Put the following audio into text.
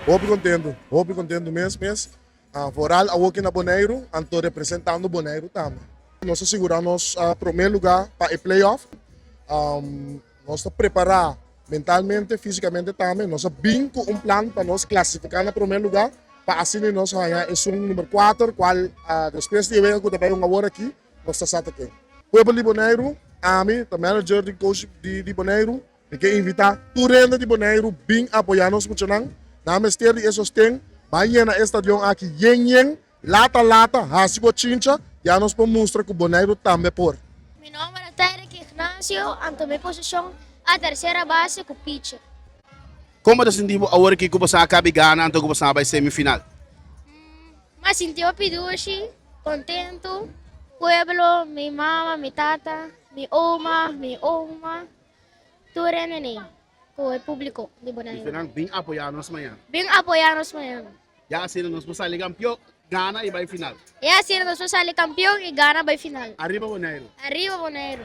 Hopi kontentu, hopi kontentu mes mes. Vooral awor ki na Boneiru, anto representando Boneiru tambe. Nos a sigurá nos promé lugá pa e play-off. Nos ta prepará mentalmente, físikamente tambe. Nos a bin ku un plan pa nos klasifiká na promé lugá pa asina nos haña esun number kuater kual despues di e wega ku ta bai un awor aki nos ta sa ta ken. Pueblo di Boneiru, ami ta manager di coach di Boneiru. Mi ke invitá tur hende di Boneiru bin apoyá nos muchanan. Nan mester di e sosten. Ban yena e stadion aki yen yen, lata lata, hasi bochincha, ya nos por mustra ku Boneiru tambe por. Mi nomber ta Tyrick Ignacio, anto mi posishon a tercera base ku pitcher. Kon bo ta sinti bo awor ki ku bo sa kabi gana anto ku bo sa bai semifinal? M'a sinti hopi dushi, kontentu. Pueblo, mi mama, mi tata, mi oma, mi oma. Tur hende nei ku e publiko di Boneiru. Dice nan, bin apoyá nos mañana. Bin apoyá nos mañana. Ya asina nos por sali kampion, gana i bai final. Ya asina nos por sali kampion i gana bai final. Ariba Boneiru. Ariba Boneiru.